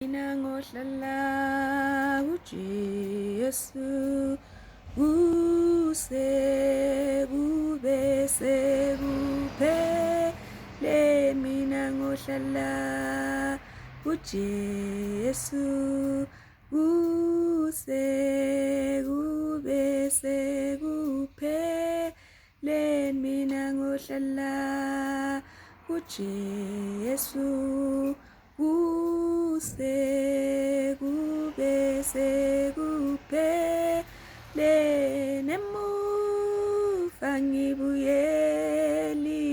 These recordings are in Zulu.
Mina ngohlala kuJesu kuse kube sekuphele. Mina ngohlala kuJesu kuse kube sekuphele. Mina ngohlala kuJesu kuse kube sekuphele. Emuva ngibuyeli,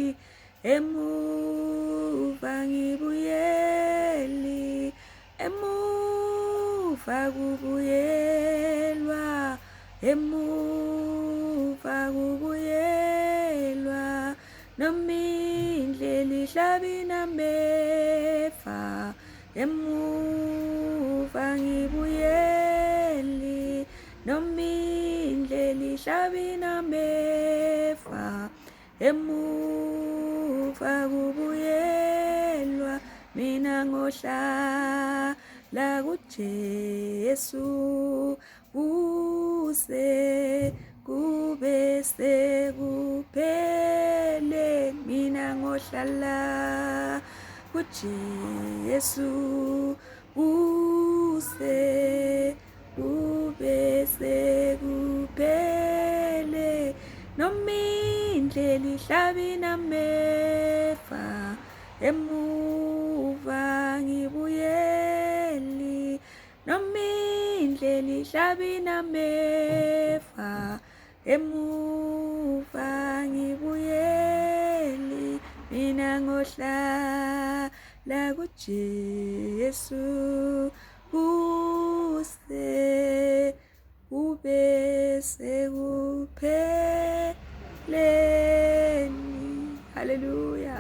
emuva ngibuyeli, emuva kubuyelwa, emuva kubuyelwa, noma indlela ihlabi nameva, emuva ngibuyeli, noma indlela ihlabi nameva, emuva kubuyelwa, mina ngohlala kuJesu kuse kube sekuphele. Mina ngohlala kuJesu kuse kube sekuphele, noma indlela ihlabi nameva, emuva ngibuyeli, noma indlela ihlabi nameva, emuva ngibuyeli, mina ngohlala kuJesu kuse kube sekupheleni. Haleluya.